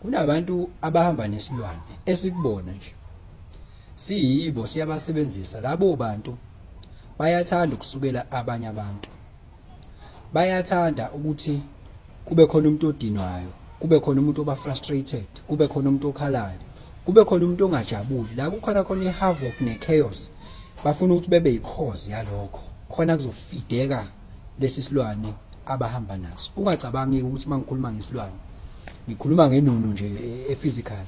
Kunabantu abahamba nesilwane esikubona nje. Siyibo siyabasebenzisa labo bantu bayathanda ukusukela abanye abantu. Bayathanda ukuthi kube khona umuntu odinwayo, kube khona umuntu oba frustrated, kube khona umuntu okhalayo, kube khona umuntu ongajabuli. La kukhona khona i-havoc ne-chaos. Bafuna ukuthi bebe yi-cause yalokho. Khona kuzofideka lesi silwane abahamba naso. Ungacabangi ukuthi uma ngikhuluma ngesilwane ngikhuluma ngenunu nje e-physical.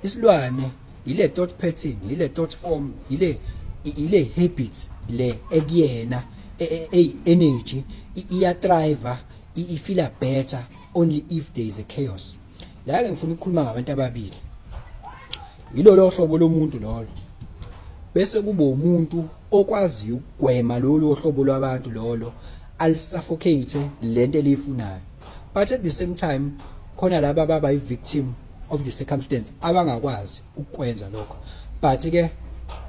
Isilwane ile thought pattern, ile thought form, ile habit le ekuyena ey energy iya thrive, i-feel better only if there is a chaos. La ke ngifuna ukukhuluma ngabantu ababili. Yilolo hlobo lomuntu lolo. Bese kuba umuntu okwaziyo ukugwema lolo hlobo lwabantu lolo alisuffocate lento eliyifunayo. But at the same time khona laba ababa i-victim of the circumstance abangakwazi ukukwenza lokho. But ke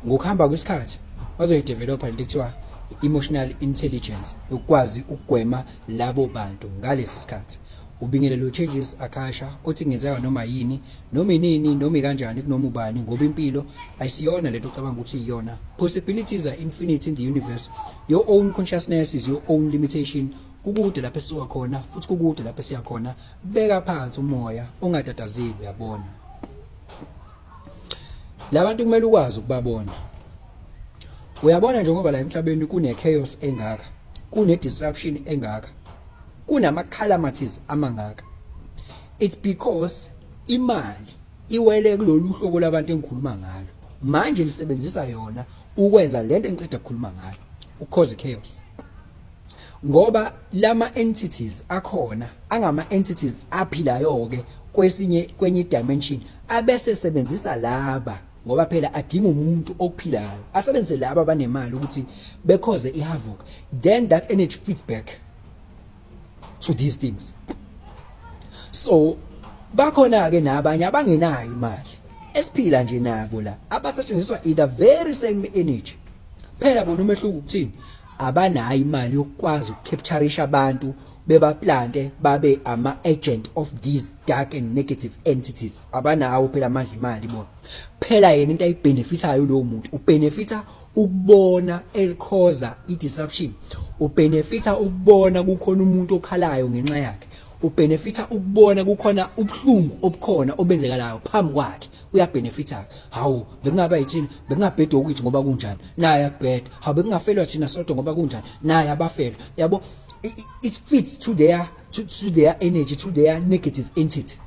ngokuhamba kwesikhathi bazoyidevelopa lento ekuthiwa emotional intelligence yokwazi ukugwema labo bantu ngalesi sikhathi. Ubingelelo Changes Akasha othi kungenzeka noma yini noma inini noma ikanjani kunoma ubani ngoba impilo ayisiyona lento ocabanga ukuthi iyona. Possibilities are infinite in the universe. Your own consciousness is your own limitation. Kukude lapho esisuka khona futhi kukude lapho esiya khona. Beka phansi umoya ungatatazeli uyabona. Labantu kumele ukwazi ukubabona. Uyabona njengoba la emhlabeni kune chaos engaka, kune disruption engaka, kunama calamities amangaka. It's because imali iwele kulolu hlobo labantu engikhuluma ngalo. Manje lisebenzisa yona ukwenza lento engiqeda ukukhuluma ngayo, ucause chaos. Ngoba lama entities akhona angama entities aphilayo ke kwesinye kwenye dimension abese sebenzisa laba ngoba phela adinga umuntu okuphilayo asebenzise laba abanemali ukuthi bekhoze ihavoc, then that energy feeds back to these things. So bakhona ke nabanye abangenayo imali esiphila nje nabo la abasetshenziswa either very same energy. Phela bona umehluko ukuthini, abanayo imali yokukwazi ukucaptureisha abantu bebaplante babe ama agent of these dark and negative entities. Abanawo phela amandla imali bona. Phela yena into ayibenefithayo lowo muntu ubenefitha ukubona ekhoza i-disruption, ubenefitha ukubona kukhona umuntu okhalayo ngenxa yakhe, ubenefitha ukubona kukhona ubuhlungu obukhona obenzekalayo phambi kwakhe. Uyabenefitha. Hawu, bekungaba yithini, bekungabheda ukuthi ngoba kunjani naye akubheda. Hawu, bekungafelwa thina sodwa ngoba kunjani naye abafelwa. Yabo, it fits to their energy, to their negative entity.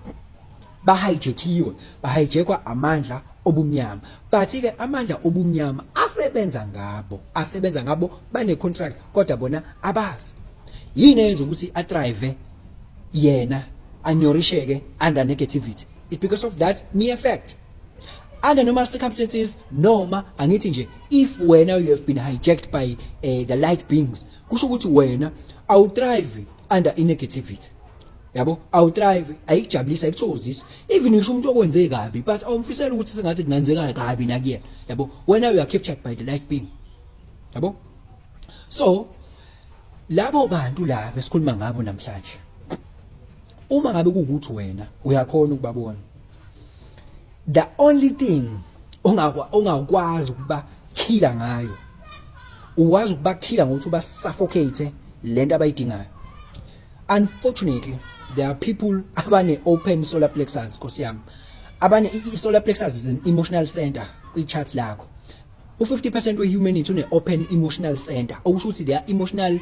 Bahijackiwe, bahijackwa amandla obumnyama. But ke amandla obumnyama asebenza ngabo, asebenza ngabo bane contract, kodwa bona abazi yini eyenza ukuthi athrive yena anourisheke under negativity. It's because of that mere fact. Under normal circumstances, noma angithi nje if wena you have been hijacked by the light beings, kusho ukuthi wena awuthrive under negativity. Yabo, awuthrive, ayikujabulisa, ayikuthokozisi. Even ngisho umuntu okwenze kabi, but awumfisela ukuthi sengathi kungenzeka kabi nakuyena. Yabo, wena you are captured by the light being. Yabo, so labo bantu la besikhuluma ngabo namhlanje, uma ngabe kuwukuthi wena uyakhona ukubabona, the only thing ongakwazi ukuba khila ngayo, ukwazi ukubakhila ngokuthi uba suffocate lento abayidingayo. Unfortunately, there are people abane open solar plexus. Nkosi yami, abane i-solar plexus is an emotional center kwi-chart lakho. U-50% we-humanity une-open emotional center, okusho ukuthi they are emotional,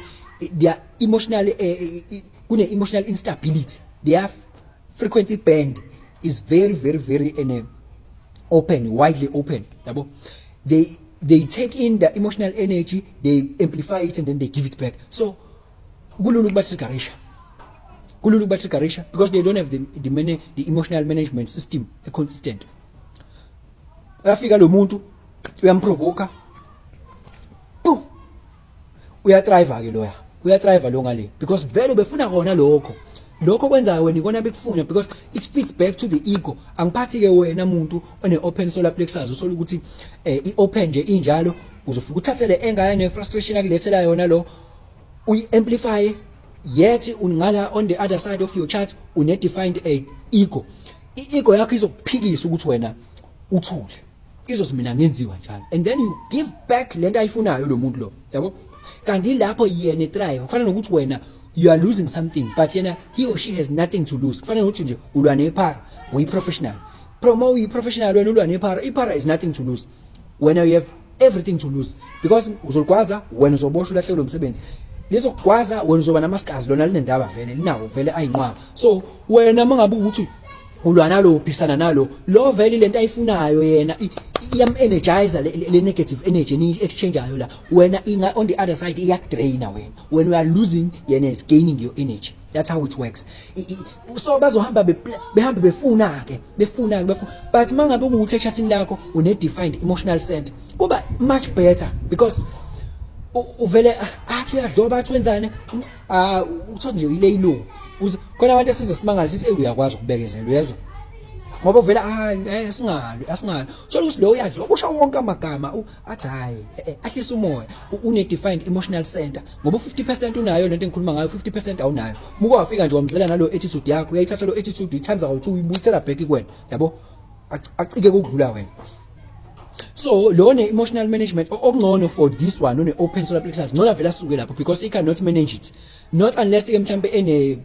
kune-emotional instability. Their frequency band is very very very open, widely open. Yabo, they take in the emotional energy, they amplify it and then they give it back. So kulula ukuba triggerisha, kulula ukuba triggerisha because they don't have the emotional management system consistent. Uyafika lo muntu, uyamprovoka, boom, uyathrive ke loya, uyathrive lo ngale because vele befuna kona lokho. Lokho kwenzayo wena ikona bekufuna because it fits back to the ego. Angiphathi ke wena muntu one open solar plexus, usola ukuthi i-open nje injalo, uzofika uthathe le anger ne frustration akulethela yona lo, uyi-amplify. Yet ungala on the other side of your chart une defined ego. I-ego yakho izokuphikisa ukuthi wena uthule, izothi mina ngenziwa njalo, and then you give back lento ayifunayo lo muntu lo, yabo. Kanti lapho yena ethrive, kufana nokuthi wena you are losing something, but yena, he or she has nothing to lose. Kufana nokuthi nje ulwa nephara, uyi-professional promo, uyi-professional, wena ulwa nephara, iphara is nothing to lose. Wena you have everything to lose because uzoligwaza wena, uzoboshwa, ulahlekelwe umsebenzi. Lizokugwaza wena, uzoba namasikazi, lona linendaba vele, linawo vele ayinqwaba. So wena mangabe ukuthi ulwa nalo, uphisana nalo, lo vele lento ayifunayo yena iyam-energize le negative energy ni exchangeayo la. Wena inga on the other side iyakudraina wena. When we are losing, yena is gaining your energy. That's how it works. So bazohamba behambe befuna ke, befuna ke, befuna. But mangabe ukuthi echathini lakho une defined emotional center, kuba much better because uvele athi uyadloba, athi wenzane, ah, uthola nje ile ilungu. Khona abantu esize simangale sithi uyakwazi ukubekezela, uyezwa, ngoba vele hayi, singalwi, asingalwi. Uthola ukuthi lo uyadloba, usho wonke amagama, athi hayi, ahlisa umoya, une defined emotional center, ngoba u50% unayo lento engikhuluma ngayo, 50% awunayo. Muke wafika nje wamzela nalo attitude yakho, uyayithatha lo attitude, uyitimes kawu2, uyibuyisela back kuwena, yabo, acike kokudlula wena. So lo ne emotional management okungcono for this one une open solar plexus, ngcono vele asuke lapho because he cannot manage it, not unless ke mhlambe ene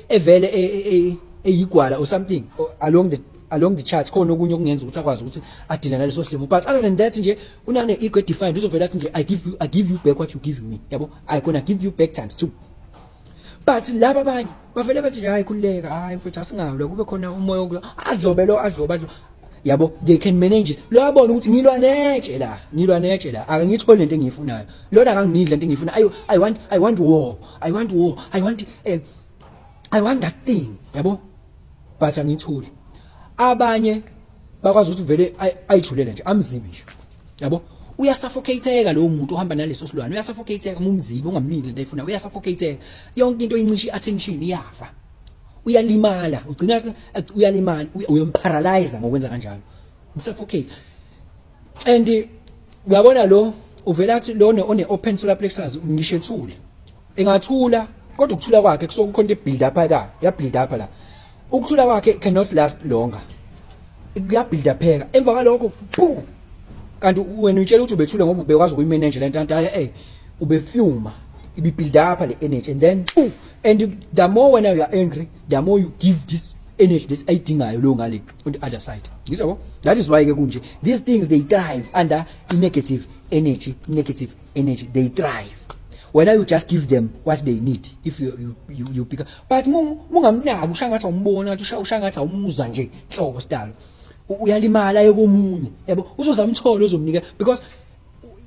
evele eyigwala or something or along the chart, khona okunye okungenza ukuthi akwazi ukuthi adile naleso simo. But other than that nje, unane ego defined, uzovela athi nje, I give you back what you give me," yabo, "I gonna give you back times two." But laba abanye bavele bathi nje, "Hayi, khululeka, hayi mfethu, asingalwa, kube khona umoya wokulwa." Adlobe lo, adlobe, adlobe, yabo. They can manage it. Lo yabona ukuthi ngilwa netshe la, ngilwa netshe la, ake ngithole lento engiyifunayo. Lona akanginiki lento engiyifunayo. I want war, I want war, I want that thing, yabo, but angithuli. Abanye bakwazi ukuthi vele ayithulele nje, amzibe nje, yabo. Uyasuffocateka lowo muntu ohamba naleso silwane, uyasuffocateka uma umzibe, ungamniki lento ayifunayo. Uyasuffocateka, yonke into incisha i-attention, iyafa, uyalimala, ugcina uyalimala, uyomparalyze ngokwenza kanjalo, umsuffocate. And uyabona lo uvela athi lo one open solar plexus, ngisho ethule, engathula, kodwa ukuthula kwakhe kusuke kukhona into build up la, ya build up la. Ukuthula kwakhe cannot last longer, kuya build upheka. Emva kwalokho bu, kanti wena utshela ukuthi ubethule ngoba ubekwazi ukuyimanage lento, kanti hayi, ubefuma, ibi build up le energy, and then boom. And the more when you are angry, the more you give this energy this ayidingayo lo ngale on the other side, ngizwa. That is why ke kunje, these things, they thrive under negative energy. Negative energy, they thrive. Wena you just give them what they need if you pick up. But mungamnaki, ushangathi awumbona, ngathi ushangathi awumuzwa nje nhlobo sidalo, uyalimala aye komunye, yabo, uzozamthola ozomnika because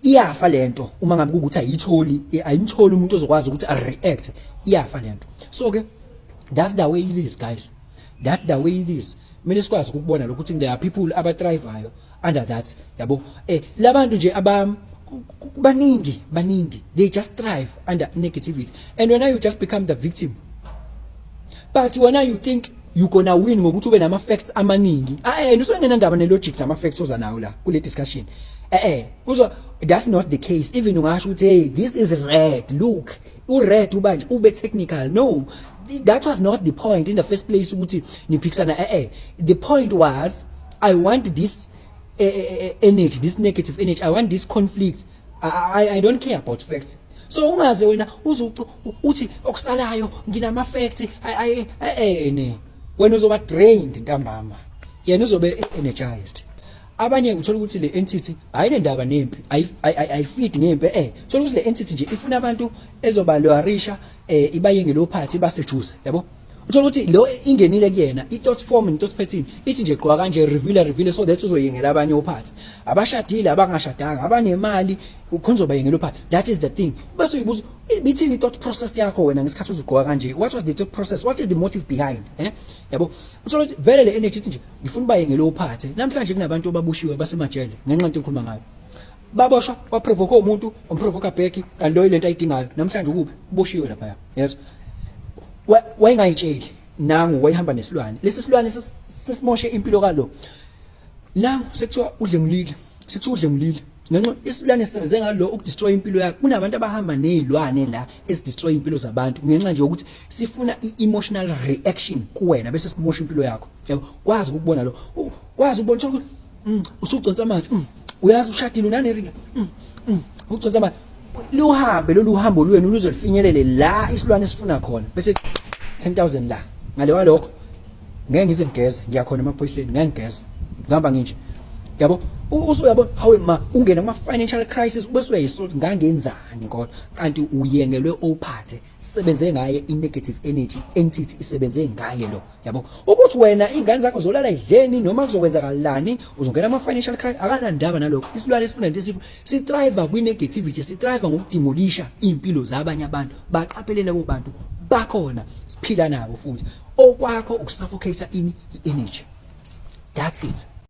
iyafa lento. Uma ngabe kukuthi ayitholi, ayimtholi umuntu ozokwazi ukuthi a react, iyafa lento. So ke that's the way it is, guys, that's the way it is. Kumele sikwazi ukubona lokhu ukuthi there are people abathrivayo under that, yabo. Labantu nje aba baningi baningi, they just thrive under negativity, and when you just become the victim. But when you think you gonna win ngokuthi ube nama facts amaningi, ah, usuke ngenandaba ne logic nama facts oza nawo la kule discussion, uzo that's not the case. Even ungasho ukuthi, "Hey, this is red, look, u red ubanje," ube technical, no, that was not the point in the first place ukuthi niphikisana. The point was, I want this energy, this negative energy, I want this conflict. I don't care about facts. So ungaze wena uzucu uthi okusalayo nginama facts. I ne wena uzoba drained ntambama, yena uzobe energized. Abanye uthola ukuthi le entity ayinendaba nempi, ayifeed ngempi. Uthola ukuthi le entity nje ifuna abantu ezobalurisha, ibayenge lo party basejuice, yabo. Uthola ukuthi lo ingenile kuyena i-thought form and thought pattern ithi nje gqoka kanje, reveal, reveal, so that uzoyengela abanye ophathi abashadile, abangashadanga, abanemali, ukhona uzobayengela ophathi. That is the thing. Bese uyibuza, ibithini i-thought process yakho wena ngesikhathi uzugqoka kanje? What was the thought process? What is the motive behind? Yabo, uthola ukuthi vele le energy ithi nje ngifuna ubayengela ophathi. Namhlanje kunabantu ababushiwe basemajele ngenxa into engikhuluma ngayo. Baboshwa, waprovoke umuntu, wamprovoka back, kanti loyo lento ayidingayo. Namhlanje ukuphi? Uboshiwe lapha. Yes, wayengayitsheli nangu wayehamba nesilwane. Lesi silwane sesimoshe impilo kalo. Nangu sekuthiwa udlengulile, sekuthiwa udlengulile. Ngenxa isilwane sisebenze ngalo ukudestroy impilo yakho. Kunabantu abahamba nezilwane la ezidestroy impilo zabantu ngenxa nje yokuthi sifuna i-emotional reaction kuwena bese simosha impilo yakho. Yabo, kwazi ukubona lo. Kwazi ukubona ukuthi usuconsa amanzi. Uyazi ushadile unaneringa. Uconsa amanzi. Luhambe lolu hambo lwenu luze lufinyelele la isilwane sifuna khona bese 10,000 la. Ngale walokho ngeke ngize ngigeze, ngiyakhona emaphoyiseni, ngeke ngigeze. Ngihamba nginje. Yabo, usuyabona hawe ma ungena kuma financial crisis bese uyayisola ngangenzani kodwa kanti uyengelwe ophathe sebenze ngaye i negative energy entity isebenze ngaye lo. Yabo, ukuthi wena ingane zakho zolala idleni noma kuzokwenzakalani, uzongena ama financial crisis, akanandaba nalokho. Isilwane esifuna into esifuna si thrive kwi negativity, si thrive ngokudemolisha impilo zabanye abantu. Baqaphele labo bantu bakhona, siphila nabo futhi. Okwakho ukusuffocate ini i-energy. That's it.